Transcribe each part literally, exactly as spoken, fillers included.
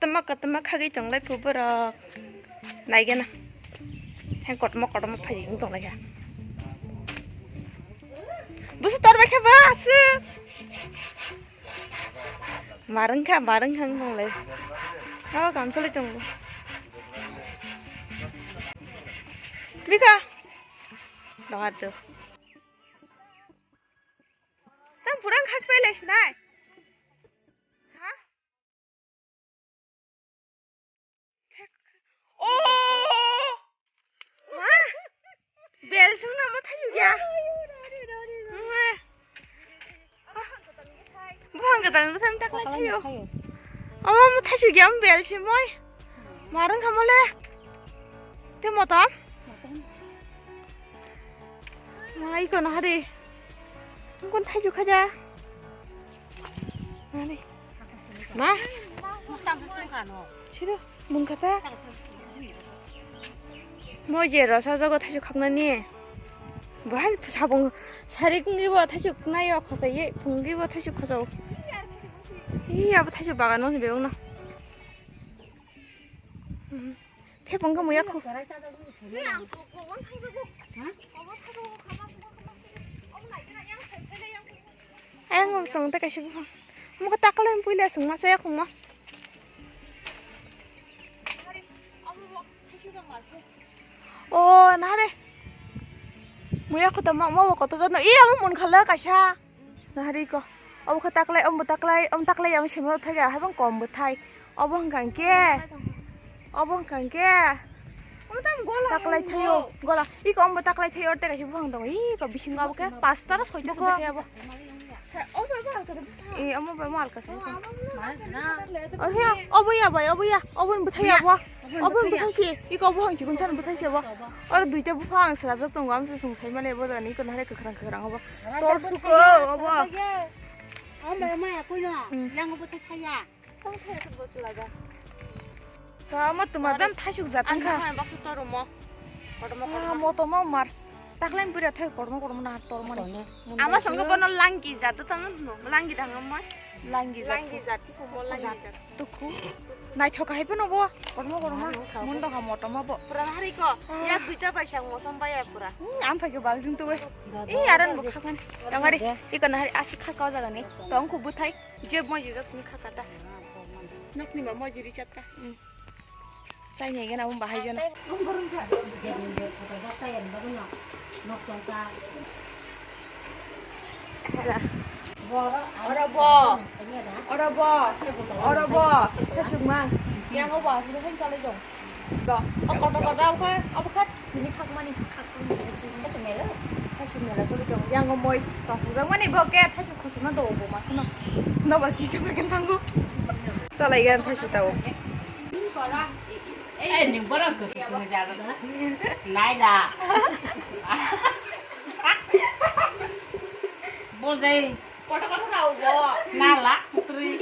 Kotorma kotorma khagwi tonglai phu borok. Naigena. Heng kotorma kotorma phai wng tonglai kha. Busu tor bai kha ba asu. Marwng kha, marwng kha wng tonglai. Oh, kam choli tongo. Bika. Dohar do. Tam purang khak pele sinai. Ha? Oh! Ma! Bel sung na mo thayu ya. Ma! Buphang gadang buphang tak lai thayu. Omo mo thayu ya, bel si moi. Marwng kha mo le. Te motom? Ma, iko nahari. Ang kon thaiju khaja. Nahari. Ma? Sido, mung kata. Mo je rosa jogo thaiju khaknani. Bahai sabung sari kungwi bo thaiju knayo khosa ye, kungwi bo thaiju khosa. Iya, bo thaiju bagan no be ungna. Thepung khe muya khu. Ayang tong ta kaisa buphang. Muka taklai puila sung masa ya khungma. O nahare. Muya khu tamo mo koto jano. Iya mo mun khala kaisa. Nahari ko. Obo khe taklai, omo taklai, omo taklai, omo sima thai ya, habang kom bo thai. Obo hwnkha hwnkhe. Obo hwnkha hwnkhe. Taklai thaio. Gola. Iko omo taklai thaio, orte kaisa buphang tongo. Iko bisingo obo khe pasta na soita soita thai abo. E, omo bai mo alka sa. O he, obo ya bai, obo ya. Obo ni bwthai ya bo. Obo ni bwthai se. Iko obo hang chikun san bwthai se bo. Oro duita buphang srajak tongo, amsa sung sai male bo jani iko nahare kwkhwrang kwkhwrang obo. Tor suko obo. Omo maya kuino, yang obo thai ya. Tamo thai tu bos laga. Tamo tuma jan thaisuk jat wngkha. Baksa toromo. Kotorma kotorma. Motomo mar. Taklai pura thai kotorma kotorma na torma ni. Ama songko bono langi jat tamo langi dangam moi. Langi jat. Langi jat ki komo langi jat. Tukhu. Naithok hai phano bo. Kotorma kotorma. Mundo ha motomo bo. Pura hari ko. Ya duita bai sang mosom bai ya pura. Am phai ke baljing tu bai. I aran bo khakan. Tangari. Iko nahari asik kha kau jaga ni. Tong khu bwthai. Jeb moi jijak simi kha kata. Nok ni ma moi jiri chatra. Chai ni gana um bahai jana. Ora bo. Ora bo. Ora bo. Thasuk mang. Yang obo asuk han chalai jong. Go. O koto koto obo kha, obo kha tini khakmani. Thasuk mela. Thasuk mela sori jong. Yang o moi. Thasuk jong mani bo ke thasuk khosna do bo ma khna. No ba kisa ma kan thangu. Salai gan thasuk tao. Eh, ni bara ko ko ja da. Nai da. Bo dai. Koto koto na bo. Na la putri.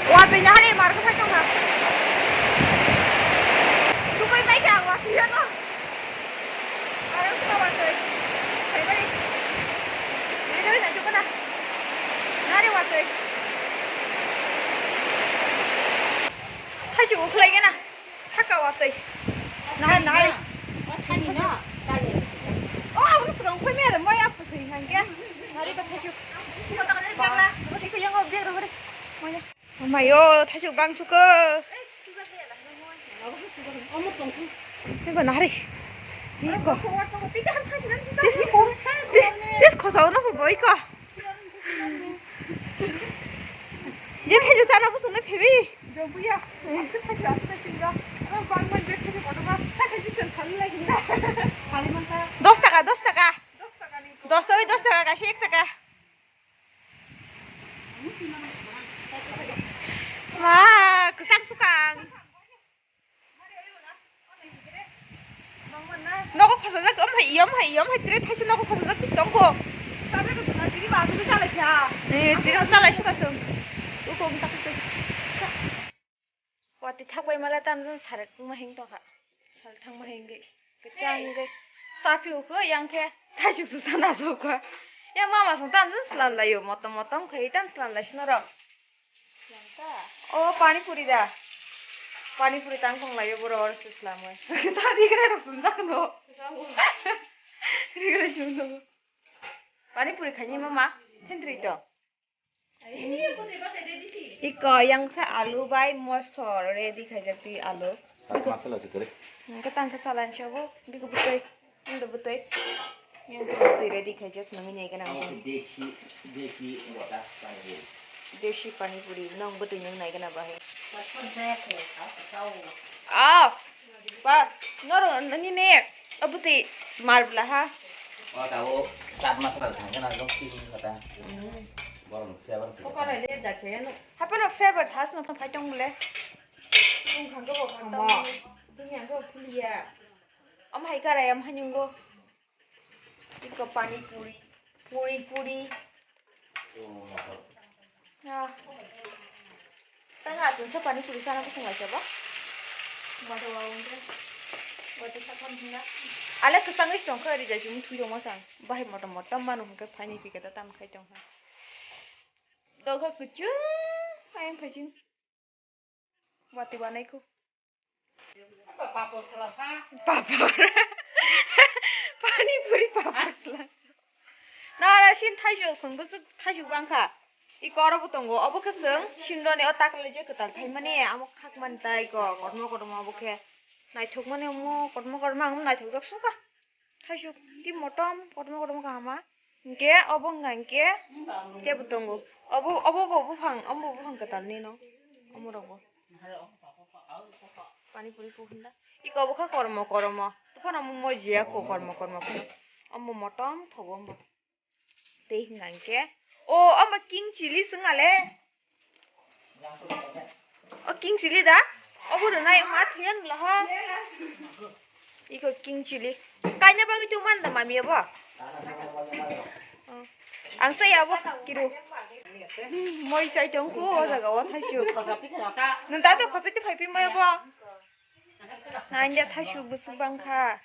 Watwi nahari markhe phai tongkha. Tubai bai kha watwi ano. Aro kha watwi. Phai bai. Nahari nahari nahari jukana. Nahari watwi. Thaichu ukhlai gana. Thaka watwi. Nahari nahari. O aboni swkang phai maya de moya phuthwi hangke. Nahari ba thaichu. Ba. Iko yang o bag rok hore. Moya. Amayo, thaisuk bang suko. Iko nahari. Iko. Tis, tis, tis, tis khosao no boy ko. Je thaijo chana bosong na phebi. Jobuya. Aste thaijo, aste thaijo. Aro bangma je thaijo kotorma. Thaijo sen thani lai hinda. Thani manta. Dos taka, dos taka. Dos taka ni. Dos taka, dos taka, kaisa ek taka. Ma, kwchang swkang. Nogo khosajak, om hai, om hai, om hai, tre thaisa nogo khosajak tis tongkho. Tabe ko suna tiri ba tumi chalai kha. Eh, tiri chalai suka sung. Uko um tak tak. Wati thak bai mala tam jun saret ma hing tongkha. Sal thang ma hing ge. Kechang ge. Sapi uko yang khe. Thaisuk su sana sukha. Ya mama sung tam jun slam layo. Motom motom khai tam slam lai sino rok. O pani puri da. Pani puri tang tong layo boro oro se slamoi. Ta digra rok sumjak no. Digra sumjak no. Pani puri khani mama. Thendri to. Iko yang khe alu bai mosor ready khaijak twi alu. Masala se kare. Nang khe tang khe salan sabo. Biko butoi. Ando butoi. Yang butoi ready khaijak nangni nai gana. Ang desi, desi wada pani puri. Desi pani puri nang butoi nang nai gana bahai. Ah, ba, noro nini ne, abuti mar bla ha. O ta o chat masala thang gana jong si kata. Borom flavor. Ko kara le ja che no. Hapeno flavor thas no phai tong le. Tung khang go bo khang tong. Dunia go phulia. Am hai kara am hai nyungo. Iko pani puri, puri puri. Ah. Tanga atun sa pani puri sana kusung aja ba. Mata wawang ke. Wati sa kon hina. Ale kesang is tong kari jai jum thui dong masang. Bahai motom motom manu hingke pani pike ta tam khai tong ha. Doga kuchung ayang phajing. Wati wanaikho. Papor. Pani puri papor sla. Nara sin thaisuk sung bwswk thaisuk bangkha. I koro bo tongo. Obo khe sung sinroni o taklai je kwtal thaimani amo khakmani tai ko kotorma kotorma obo khe naithokmani omo kotorma kotorma ang naithokjak sukha. Thaisuk ti motom kotorma kotorma kahama. Hingke obo wngkha hingke tebo tongo. Obo, obo bo buphang, omo buphang kwtal ni no. Omo rok bo. Pani puri pok hinda. Iko obo kha kormo, kormo. Tuphano omo mojiya ko kormo, kormo phano. Omo motom thogo omo. Tei hingkha hingke. O, omo king chili swnga le. O king chili da? Obo rwnai ma thuyan bwla ha. Iko king chili. Kaina bagwi tong man da mami abo? Oh. Ang sai abo kiru. Moi chai tong ko o jaga o thaisu. Nang da to khosai to phai pi mai abo. Nang ya thaisu busuk bang kha.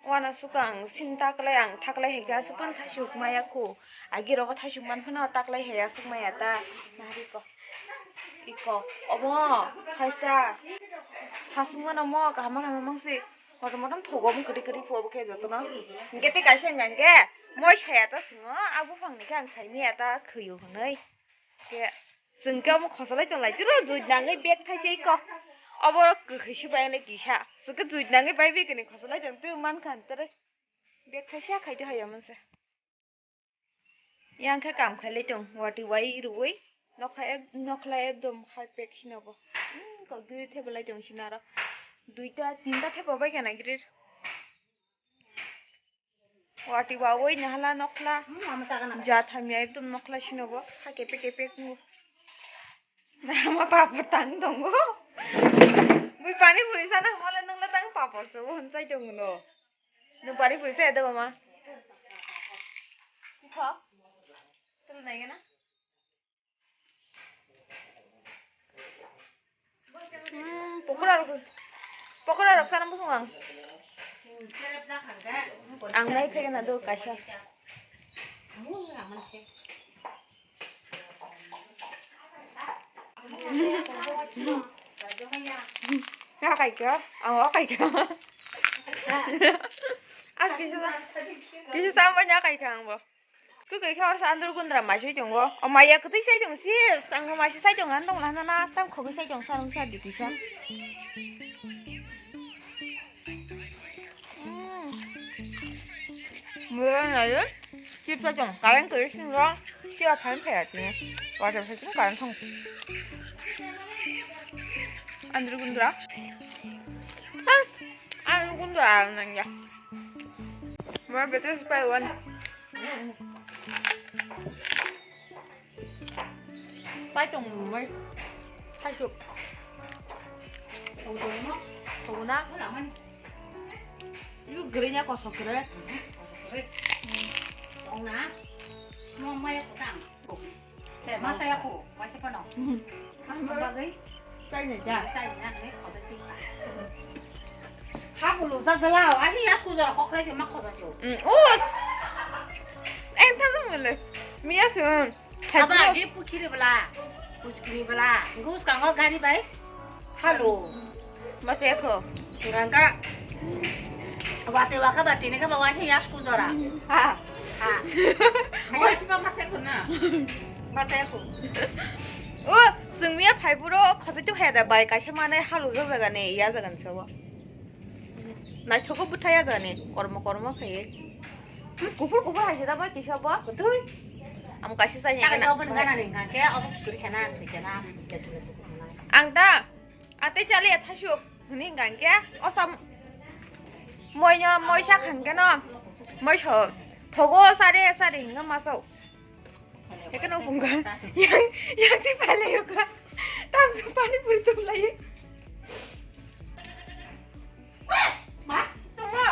Wana suka ang sin taklai ang thaklai hai khe aswk phano thaisuk maya khu. Agi rogo thaisuk man phano taklai hai aswk maya ta. Nari ko. Iko. Omo thaisa. Thasung mano mo kahama kahama mangsi. Motom motom thogo omo kwtwi kwtwi phuo bo khe jotono. Hingke tei kaisa hingka hingke moi saya ta swngo. A buphang ni khe ang sai maya ta khwio hwnwi. Khe chwng khe omo khosolai tong lai tiro juit nangwi bag thaisa iko. Obo kwkhwi se bai nai kisa. Chwng khe juit nangwi bai bai kani khosolai tong twi man kha tere. Bag thaisa khai twi hai omo se. Yang khe kam khai lai tong wati wai rwui nokha ek nokla ekdom harpek sino bo. Hmm, kok dui thebo lai tong sino aro. Duita tinta thebo bai kha nai grir. Wati wawi nahala nokla. Hmm, ama tagana. Ja thamya ekdom nokla sinobo. Ha kepek kepek ngu. Nama papor tang tongo. Bui pani puri sana mole nangla tang papor so hon sai tongo no. Nung pani puri sai da mama. Kha. Tul nai gana. Hmm, pokora rok, pokora rok sana muchung ang. Ang nai phege na do kaisa. Ya kai ka, ang wa kai ka. As kisa, kisa sama nya kai ka ang bo. Kwkwi khe oro sa andro gundra mai soi tongo. O maya kwtwi sai tong si, ang masi sai tong han tong lana na tam khogwi sai tong sa rung sa di tisa. Hmm. Mura na yo. Chip sa tong, kaleng kwrwi sing ro. Siya phan phaya tini. Water phan karan thong. Andru gundra. Ah, andru gundra nang ya. Mar betul supaya wan. Pai tong mai. Pai sup. Tong tong no. Tong na. Yu gre nya kosok gre. Tong na. Mo maya kotang. Masa ya ko, masa ko no. Ang bagay. Chai na ja. Chai na ne, kota chika. Ha bulu sa dala, ani yas ku jara kokre se ma kosa jo. Mm, us. Em ta mo le. Miya sun. Aba agi pukhiri bala. Puskini bala. Gus kango gari bai. Halo. Masa ko. Gangga. Wate waka bati ne ka bawa hi yas ku jara. Ha. Ha. Mo si ba masa ko na. Masa ko. O, sungmiya phai buro khosai tu heda bai kaisa mane halo jaga ne ya jaga ne sabo. Naithogo bwthai ya jaga ne kormo kormo khaiye. Kuphur kuphur hai se da bai kisa bo. Kutui. Am kaisa sai ne. Kaisa open gana ne kha ke obo kuri khana thoi khana. Ang ta Atei chali ya thasuk hwnwi hwnkha hwnkhe o sam moino moi sak hwnkhe no moi so thogo sare sare hwnkhe maso hwnkhe no hwnkha yang yang ti phalai hwnkha tamsa pani puri tum lai. Ma, tongmo.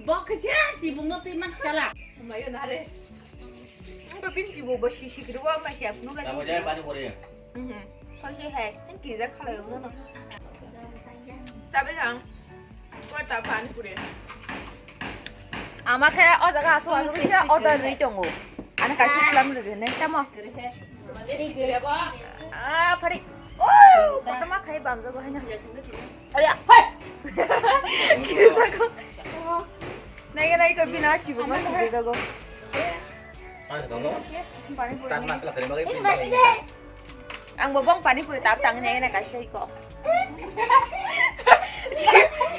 Bo khe chira chibungno twi man khala. Mayo nare. Ang ko bin chibu bo si si kiri wa ma siap nu ga. Tamo jai pani puri. Mhm. Soise hai, ang kisa khalai no no. Sabe sang. Ko ta pani puri. Ama khe o jaga asu asu kisa order ri tongo. Ani kaisa slam ri ne tamo. Ah, phari. Oh, kotorma khai bamjago haino. Aya, hai. Kisa ko. Naiga naiga bina chibu ma kisa jago. Ang bo bong pani puri tap tang ne na kaisa iko.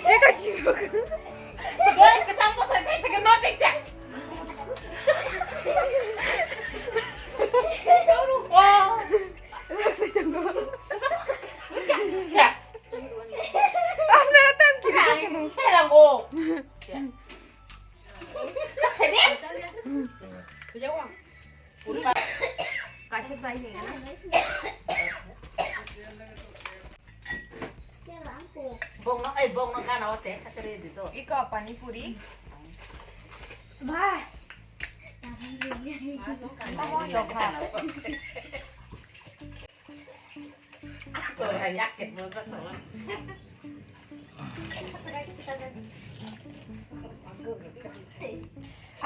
Iko chibu. Boy, kesam po sai sai ke no tik cek. Wah. Cek. Apa tam kiri? Saya langgo. Cek. Cek sini. Kaisa bai ni. Bongno, ai bongno gana o te khatri di to. Iko pani puri. Ba. Tamo yo kha. Ako ra yak ke mo ka to.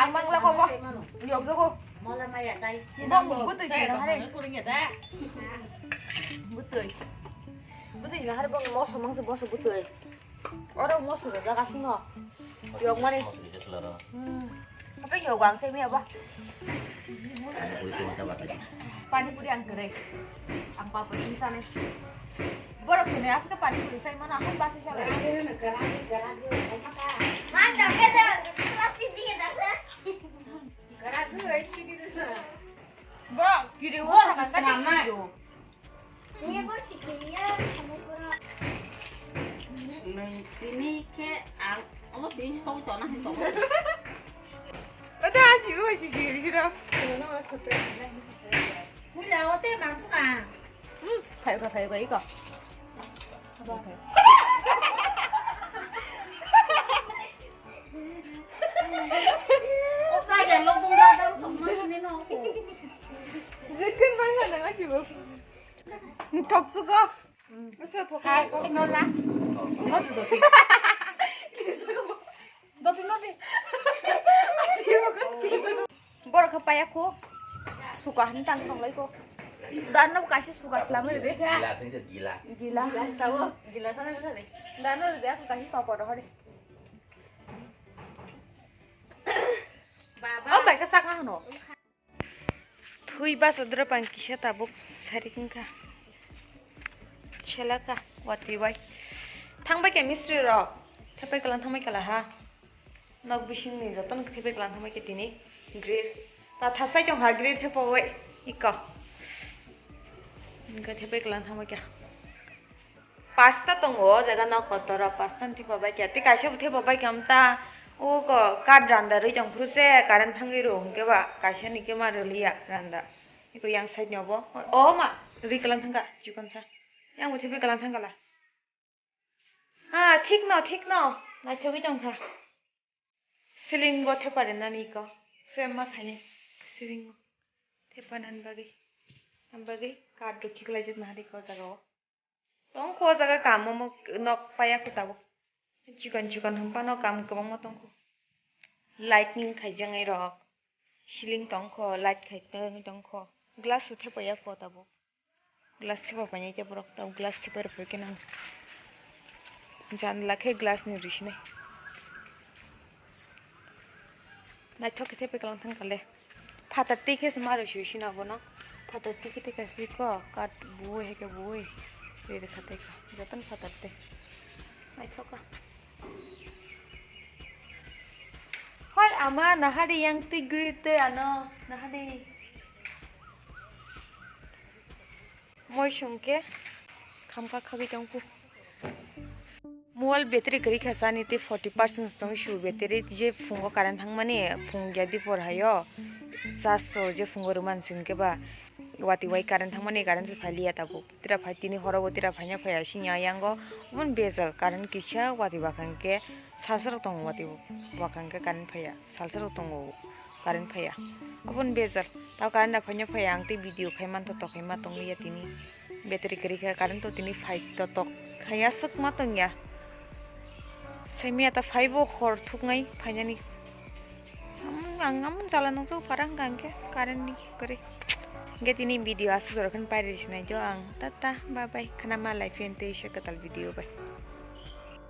Ang mangla ko bo. Yok jogo. Mola maya tai. Bong butui sina hare. Butui. Butui sina hare bong moso mangso boso butui. Oro moso rojak asino. Yok mani. Hmm. Apa yok ang semi apa? Pani puri ang kere. Ang papa sini sana. Borok kene asik pani puri sai mana aku pasti sana. Mana beda plastik dia dah. Bo kiri wo kan kan. Nwng tini khe ang omo tini song tona hai tongo. Ata asi bo si si si ro. Mui la ote mangsu na. Hmm, khai khai khai khai ko. O kaya lo bung da dam tong ma ni no ko. Jikun bang na asi bo. Thoksugo. Hai, no la. Doti, doti. Doti, doti. Borok khe paya kho. Suka han tang tong lai ko. Dan no kaisa suka slam re be. Gila sing se gila. Gila. Gila sabo. Gila sana re. Dan no de kaisa papa ro hore. Baba. O bai ka saka hano. Thui basa dura pang kisa tabuk sarik wngkha. Selaka watwi bai. Thangbai khe mistri rok. Thepai kala thangbai kala ha. Nok bisingni jotono thepai kala thangbai khe tini. Grir. Tathasai tong hagri thepo wai iko. Iko thepai klang thangma kya. Pasta tongo o jaga no kotora pasta ni thepa bai kya. Te kaisa bo thepa bai kya amta o ko card randa rwi tong phuru se current thangwi ro hwnkhe ba kaisa ni khe ma rwliya randa. Iko yang side ni obo. O ma rwi klang thangka chikon sa. Yang bo thepai klang thangkala. Ah, thik no, thik no. Naithogwi tongkha. Ceiling o thepa rinani iko. Frame ma khaini. Ceiling o thepa nan bagwi. Am bagwi card rok khiklaijak nahari ko jaga o. Tongkho o jaga kamo mo nok paya kho tabuk. Chikon chikon hwnphano kam kwbangma tongkho. Lightning khaijaknai rok. Ceiling tongkho, light khaijaknai tongkho. Glass o thepa ya kho tabuk. Glass thepa painai khe borok tamo glass thepai rwphai khe nang. Janla khe glass ni rwi sinai. Naithok khe thepai kwlang thang kale. Phatar twi khe se ma rwi sui sina bono. Phatar twi khe tei kasi ko kat buwi hai khe buwi. Tei rwkha tei kha. Jotono phatar tei. Naithok kha. Hoi ama nahari yang twi gri tei ano nahari. Moi sungke khamkha khabi tongku. Mobile battery kwrwi kha sani tei forty percent tong su battery je phungo current thangmani phung ya dipor hayo charge so je phungo rwman singke ba wati wai current thangmani current se phailiya tabuk tira phai tini horo bo tira phaina phaiya sini ayango obon bejal current kisa wati bakang ke salsa rok tongo wati bakang ke current phaiya salsa rok tongo. Current phaiya. Aboni bejal. Tao current no phaino phaiya ang tei video khai mantha tokhai ma tongwi ya tini. Battery kwrwi kha current to tini phai to tok khai aswk ma tongya. Saimya ta phaibo hor thuknai phainani. Am-, ang amon jala nangjago para hwnkha hwnkhe current ni kwrwi. Hwnkhe tini video aswk jora khe pairwi sinai jo ang. Tata bye bye khana ma lai phiya tei se kwtal video bai.